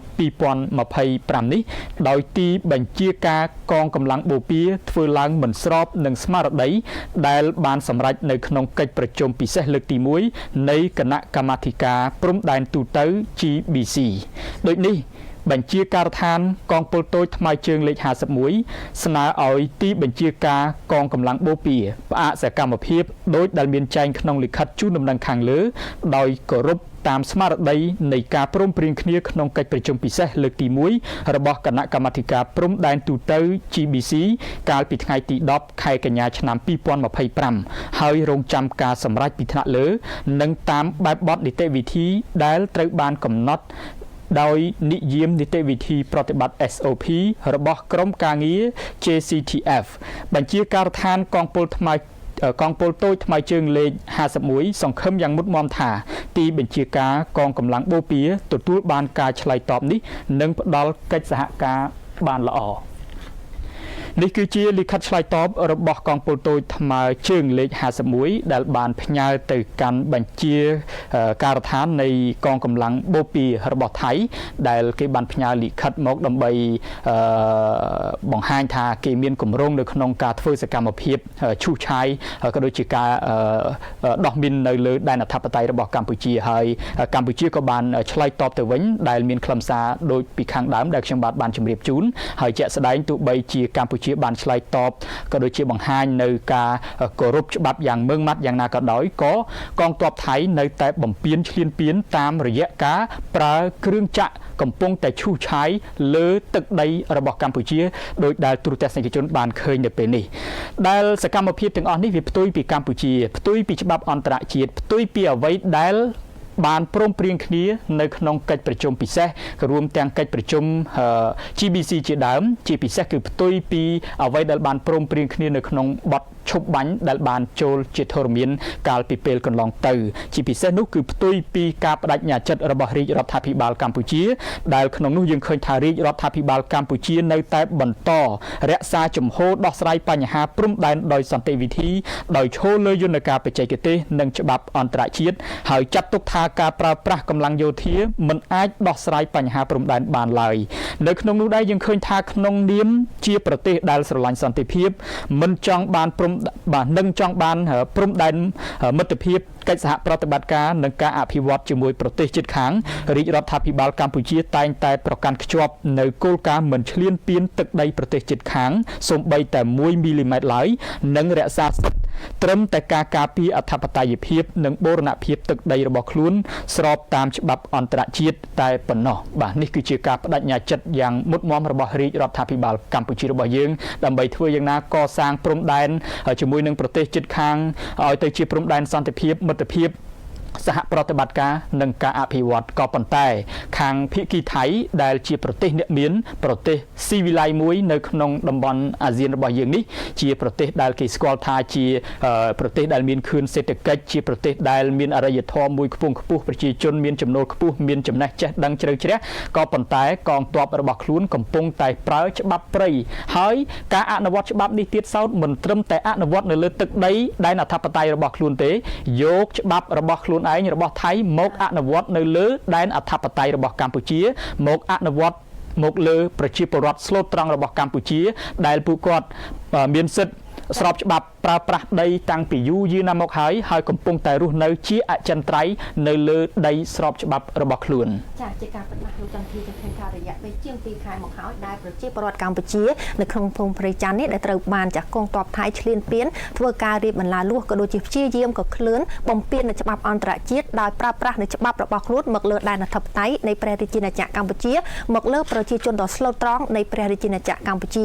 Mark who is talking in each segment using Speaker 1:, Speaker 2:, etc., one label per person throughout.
Speaker 1: 2025នេះដោយទីបញ្ជាការកងកម្លាំងបូព៌ាធ្វើឡើងមិនស្របនឹងស្មារតីដែលបានសម្រេចនៅក្នុងកិច្ចប្រជុំពិសេសលើកទី1នៃគណៈកម្មាធិការព្រំដែនទូទៅ GBC។ ដូចនេះបញ្ជាការដ្ឋានកងពលតូចថ្មើរជើងលេខ51ស្នើឲ្យទីបញ្ជាការកងកម្លាំងបូព៌ាផ្អាកសកម្មភាពដោយដែលមានចែងក្នុងលិខិតជូនដំណឹងខាងលើដោយគោរពតាមស្មារតីនៃការព្រមព្រៀងគ្នាក្នុងកិច្ចប្រជុំពិសេសលើកទី1របស់គណៈកម្មាធិការព្រំដែនទូទៅ GBC កាលពីថ្ងៃទី10ខែកញ្ញាឆ្នាំ2025ហើយរងចាំការសម្រេចពីថ្នាក់លើ និងតាមបែបបទនីតិវិធីដែលត្រូវបានកំណត់ដោយនិយាមនីតិវិធីប្រតិបត្តិ SOP របស់ក្រុមការងារ JCTF។ បញ្ជាការដ្ឋានកងពលថ្មើរកងពលតូចថ្មើរជើងលេខ51សង្ឃឹមយ៉ាងមុតមមថាទីបញ្ជាការកងកម្លាំងបូព៌ាទទួលបានការឆ្លើយតបនេះនិងផ្ដល់កិច្ចសហការបានល្អ។ នេះគឺជាលិខិតឆ្លើយតបរបស់កងពលតូចថ្មើរជើងលេខ51ដែលបានផ្ញើទៅកាន់បញ្ជាការដ្ឋាននៃកងកម្លាំងបូព៌ារបស់ថៃដែលគេបានផ្ញើលិខិតមកដើម្បីបង្ហាញថាគេមានគម្រោងនៅក្នុងការធ្វើសកម្មភាពឈូសឆាយក៏ដូចជាការដោះមីននៅលើដែនអធិបតេយ្យរបស់កម្ពុជាហើយកម្ពុជាក៏បានឆ្លើយតបទៅវិញដែលមានខ្លឹមសារដូចពីខាងដើមដែលខ្ញុំបាទបានជម្រាបជូនហើយជាក់ស្ដែងទោះបីជាកម្ពុជាបានឆ្លើយតបក៏ដូចជាបង្ហាញនៅការគោរពច្បាប់យ៉ាងម៉ឺងម៉ាត់យ៉ាងណាក៏ដោយក៏កងទ័ពថៃនៅតែបំពេញឈ្លានពានតាមរយៈការប្រើគ្រឿងចក្រកំពុងតែឈូសឆាយលើទឹកដីរបស់កម្ពុជាដោយដែលទូរទស្សនិកជនបានឃើញនៅពេលនេះដែលសកម្មភាពទាំងអស់នេះវាផ្ទុយពីកម្ពុជាផ្ទុយពីច្បាប់អន្តរជាតិផ្ទុយពីអ្វីដែលបានព្រមព្រៀងគ្នានៅក្នុងកិច្ចប្រជុំពិសេសរួមទាំងកិច្ចប្រជុំ GBC ជាដើមជាពិសេសគឺផ្ទុយពីអ្វីដែលបានព្រមព្រៀងគ្នានៅក្នុងបទឈប់បាញ់ដែលបានចូលជាធរមានកាលពីពេលកន្លងទៅជាពិសេសនោះគឺផ្ទុយពីការបដិញ្ញាចិត្តរបស់រាជរដ្ឋាភិបាលកម្ពុជាដែលក្នុងនោះយើងឃើញថារាជរដ្ឋាភិបាលកម្ពុជានៅតែបន្តរក្សាជំហរដោះស្រាយបញ្ហាព្រំដែនដោយសន្តិវិធីដោយឈរលើយន្តការបច្ចេកទេសនិងច្បាប់អន្តរជាតិហើយចាត់ទុកថាការប្រើប្រាស់កម្លាំងយោធាមិនអាចដោះស្រាយបញ្ហាព្រំដែនបានឡើយនៅក្នុងនោះដែរយើងឃើញថាក្នុងនាមជាប្រទេសដែលស្រឡាញ់សន្តិភាពមិនចង់បានព្រំបាទនឹងចង់បានព្រំដែនមិត្តភាពកិច្ចសហប្រតិបត្តិការនិងការអភិវឌ្ឍជាមួយប្រទេសជិតខាងរាជរដ្ឋាភិបាលកម្ពុជាតែងតែប្រកាន់ខ្ជាប់នៅគោលការណ៍មិនឈ្លានពានទឹកដីប្រទេសជិតខាងសូម្បីតែ1មីលីម៉ែត្រឡើយនិងរក្សាសិទ្ធិត្រឹមតែការការពារអធិបតេយ្យភាពនិងបូរណភាពទឹកដីរបស់ខ្លួនស្របតាមច្បាប់អន្តរជាតិតែប៉ុណ្ណោះបាទនេះគឺជាការបដិញ្ញាចិត្តយ៉ាងមុតមមរបស់រាជរដ្ឋាភិបាលកម្ពុជារបស់យើងដើម្បីធ្វើយ៉ាងណាកសាងព្រំដែនជាមួយនឹងប្រទេសជិតខាងឲ្យទៅជាព្រំដែនសន្តិភាពមិត្តភាពសហប្រតិបត្តិការនិងការអភិវឌ្ឍក៏ប៉ុន្តែខាងភាគីថៃដែលជាប្រទេសអ្នកមានប្រទេសស៊ីវិល័យមួយនៅក្នុងតំបន់អាស៊ានរបស់យើងនេះជាប្រទេសដែលគេស្គាល់ថាជាប្រទេសដែលមានខឿនសេដ្ឋកិច្ចជាប្រទេសដែលមានអរិយធម៌មួយខ្ពង់ខ្ពស់ប្រជាជនមានចំណូលខ្ពស់មានចំណេះចេះដឹងជ្រៅជ្រះក៏ប៉ុន្តែកងទ័ពរបស់ខ្លួនកំពុងតែប្រើច្បាប់ព្រៃហើយការអនុវត្តច្បាប់នេះទៀតសោតមិនត្រឹមតែអនុវត្តនៅលើទឹកដីដែនអធិបតេយ្យរបស់ខ្លួនទេយកច្បាប់របស់ខ្លួនឯងរបស់ថៃមកអនុវត្តនៅលើដែនអធិបតេយ្យរបស់កម្ពុជាមកអនុវត្តមកលើប្រជាពលរដ្ឋស្លូតត្រង់របស់កម្ពុជាដែលពួកគាត់មានសិទ្ធិស្របច្បាប់ប្រើប្រាស់ដីតាំងពីយូរយឺណាស់មកហើយហើយកំពុងតែរស់នៅជាអចិន្ត្រៃយ៍នៅលើដីស្របច្បាប់របស់ខ្លួន
Speaker 2: ចាជាការពិតណាស់លោកចន្ទធីจะឃើញថារយៈពេលជាង2ខែមកហើយដែលប្រជាពលរដ្ឋកម្ពុជានៅក្នុងភូមិព្រៃច័ន្ទនេះដែលត្រូវបានចាស់កងទ័ពថៃឈ្លានពានធ្វើការរៀបបន្លាលួសក៏ដូចជាព្យាយាមក៏ក្លឿនបំពាននៅច្បាប់អន្តរជាតិដោយប្រើប្រាស់នៅច្បាប់របស់ខ្លួនមកលើដែនអធិបតេយ្យនៃព្រះរាជាណាចក្រកម្ពុជាមកលើប្រជាជនដ៏ស្លូតត្រង់នៃព្រះរាជាណាចក្រកម្ពុជា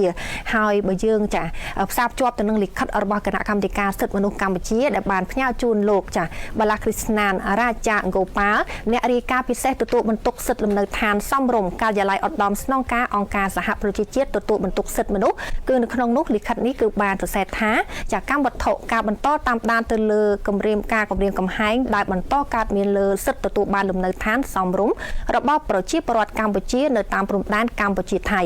Speaker 2: ហើយបើយើងចាផ្សារភ្ជាប់ទៅនឹងលិខិតរបស់គណៈកម្មាធិការសិទ្ធិមនុស្សកម្ពុជាដែលបានផ្ញើជូនលោកចាបាឡាគ្រីស្ណានរាជាអង្គោប៉ាល់អ្នករាយការណ៍ពិសេសទទួលបន្ទុកសិទ្ធិលំនៅឋានសមរម្យការិយាល័យឧត្តមស្នងការអង្គការសហប្រជាជាតិទទួលបន្ទុកសិទ្ធិមនុស្សគឺនៅក្នុងនោះលិខិតនេះគឺបានសរសេរថាចាកម្មវត្ថុការបន្តតាមដានទៅលើគម្រាមការគម្រាមកំហែងដែលបន្តកើតមានលើសិទ្ធិទទួលបានលំនៅឋានសមរម្យរបស់ប្រជាពលរដ្ឋកម្ពុជានៅតាមព្រំដែនកម្ពុជាថៃ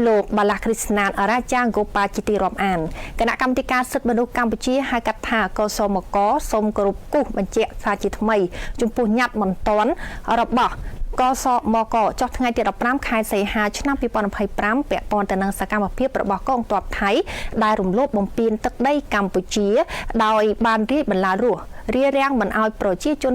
Speaker 2: លោកបាឡាគ្រីស្ណានរាជាអង្គោប៉ាជាទីរាប់អានគណៈកម្មាធិការសិទ្ធិមនុស្សកម្ពុជាហៅកាត់ថាកសមកសូមគោរពគូសបញ្ជាក់ថាជាថ្មីចំពោះញត្តិបន្ទាន់របស់ កសមកចុះថ្ងៃទី15ខែសីហាឆ្នាំ2025ពាក់ព័ន្ធទៅនឹងសកម្មភាពរបស់កងទ័ពថៃដែលរំលោភបំពានទឹកដីកម្ពុជា ដោយបានរាយបន្លាលួសរារាំងមិនឲ្យប្រជាជន